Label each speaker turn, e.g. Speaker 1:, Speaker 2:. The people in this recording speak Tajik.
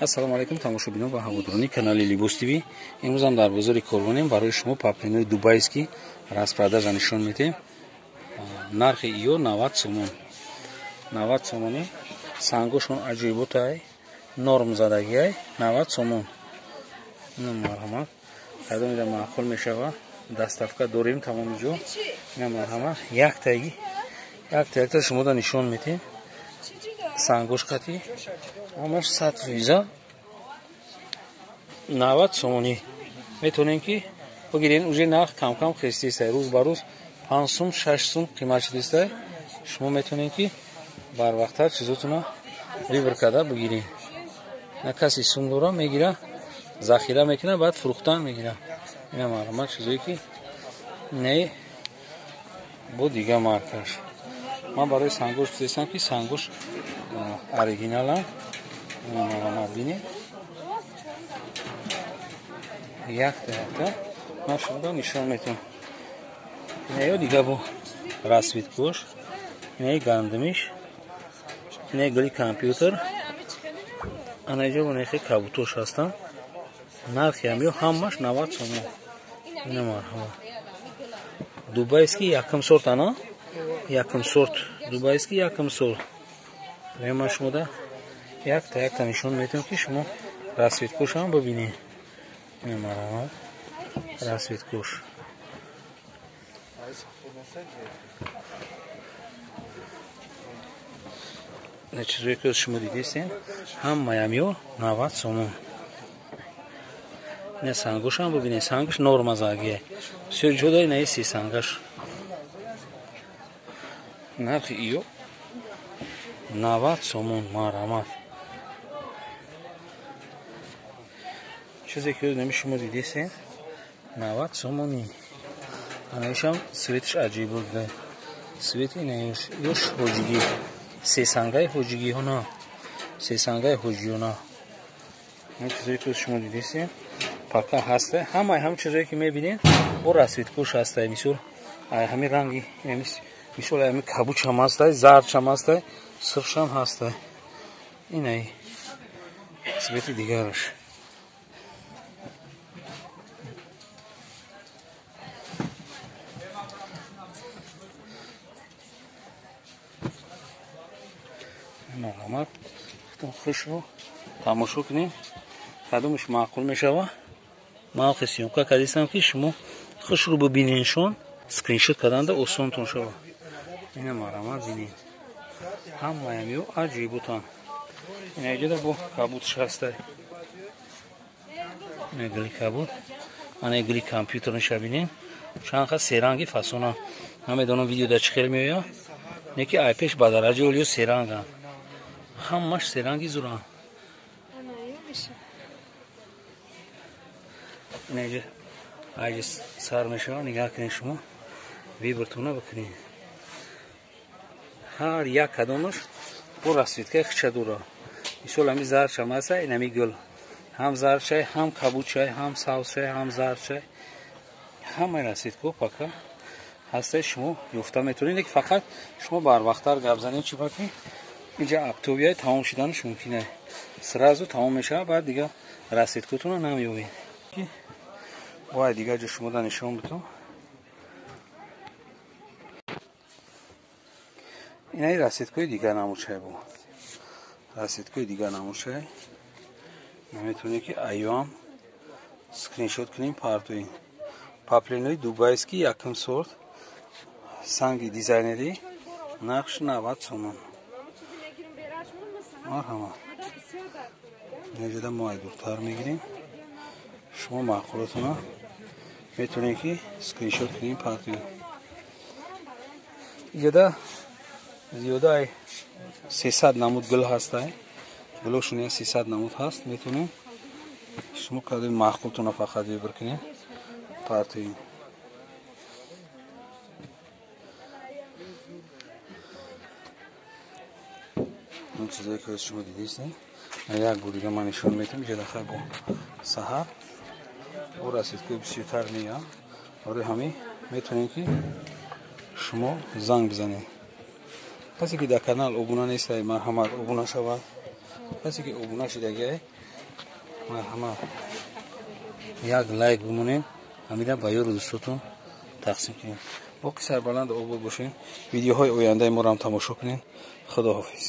Speaker 1: Ассалому алайкум тамошобинон ва ҳаводорони канали Либос ТВ. Имрӯз ҳам дар бозори Корвонем барои шумо паплинои дубайский распродажа нишон медиҳем. Нархи ё 90 сомон. 90 сомони. Сангошон аҷоиботай, норм задагиай, 90 сомон. Ина марҳамат. Кадом ида маъқул мешава? Доставка дорем тамоми ҷо. Ина марҳамат. Яктаги, якта якта шумода нишон медиҳем. Сангош қати ҳамаш 100%, 90 сомонӣ. Метавонем ки бигирем, уже нарх кам-кам хестистай, рӯз ба рӯз 5 сум, 6 сум қимат шудистай. Шумо метавонем ки барвақттар чизотуна выбор карда бигирем. На каси сум дора мегира, захира мекуна, баъд фурӯхтан мегира. Ина марҳамат, чизое ки не бо дига маркаш. Ман барои сангош гуфтаистам ки сангош оригиналам. Марҳамат, бинед. Якта якта ман шуморо нишон метавам. Ина ё дига бо расвиткош, ина гандумиш, ина гули компютер, ана иҷо бо нехи кабутош ҳастанд. Нархи ҳам ё ҳамаш 90 сомон. Ина марҳамат. Дубайский якум сорт, ана? Якум сорт. Дубайский якум сорт. Ман шумода якта якта нишон метавам ки шумо расветкош ҳам бибинед. Ина марҳамат, расветкош. На чизое ки шумо дидистен, ҳамаям ё 90 сомон. Ина сангош ҳам бибинед, сангаш норма загия. Бисёр ҷо дори на си сангаш. Нархи ё 90 сомон, марҳамат. Чизе ки нами шумо дидистен, 90 сомонӣ. Анаишам светиш аҷиб буда. Свети инаиш ёш ҳоҷигӣ. Сесангаи ҳоҷигиҳона. Сесангаи ҳоҷиёна. Ин чизое ки шумо дидистен, пака ҳаста. Ҳамаи ҳам чизое ки мебинед, бо расветкош ҳаста. Мисол, ай ҳамин ранги, мисол ҳамин кабуч ҳам ҳаста, зард ҳам ҳаста, сурх ҳам ҳаста. Инай свети дигараш. Марҳамат, хушро тамошо кунем. Кадомаш маъқул мешава? Ман съёмка кардистам ки шумо хушро бибиненшон, скриншот карданда осонтон шава. Ина марҳамат, бинед. Ҳамаям ё аҷибутан. Ина иҷода бо кабутш ҳаста. Ина гули кабут, ана гули компютер ниша бинем. Чанд ха серанги фасона. Намедонам видеода чӣ хел меояд. Не ки ай пеш ба дараҷаи олиё серанган. Ҳамаш серанги зуран. Ина иҷа айҷа сар мешава, нигаҳ кунед шумо. Вибртона бикунед. Ҳар як кадомаш бо расветкаи хича дора. Мисол ҳами зардшам ҳаста, ин ҳами гул. Ҳам зардчай, ҳам кабудчай, ҳам сабзчай, ҳам зардчай. Ҳамаи расветкаҳо пака ҳастаи шумо ёфта метавонед, лекин фақат шумо барвақттар гап занед, чӣ баки инҷа оптовияи тамом шуданаш мумкин аст. Сразу тамом мешавад, баъд дига расветкотонро намеёбед. Бояд дига ҷо шумода нишон битам. Инаи расветкои дигар намудшай бо. Расветкои дигар намудшай. Наметавонед ки айёам скриншот кунем, партоем. Паплинои дубайский якум сорт, санги дизайнерӣ, нақш 90 сомон. Марҳамат. Инҷода мо ай дуртар мегирем. Шумо маъқулотона метавонед ки скриншот кунем, партоем. Инҷода зиёда 300 намуд гул ҳастай. Гулошон 300 намуд ҳаст. Метавонем шумо кадоми маъқултона фақат выбор кунем, партоем. Ин чизое ки шумо дидистед, як бор дига ман нишон метавам. Инҷода хай бо саҳар бо расветкои бисёртар меояд. Барои ҳамин метавонед ки шумо занг бизанед. Касе ки дар канал обуна нестай, марҳамат обуна шавад. Касе ки обуна шудагиай, Марҳамат, як лайк бимонед, ҳамида ба ёру дӯстотон тақсим кунед. Боқӣ сарбаланд обод бошед, видеоҳои ояндаи моро ҳам тамошо кунед. Худоҳофиз.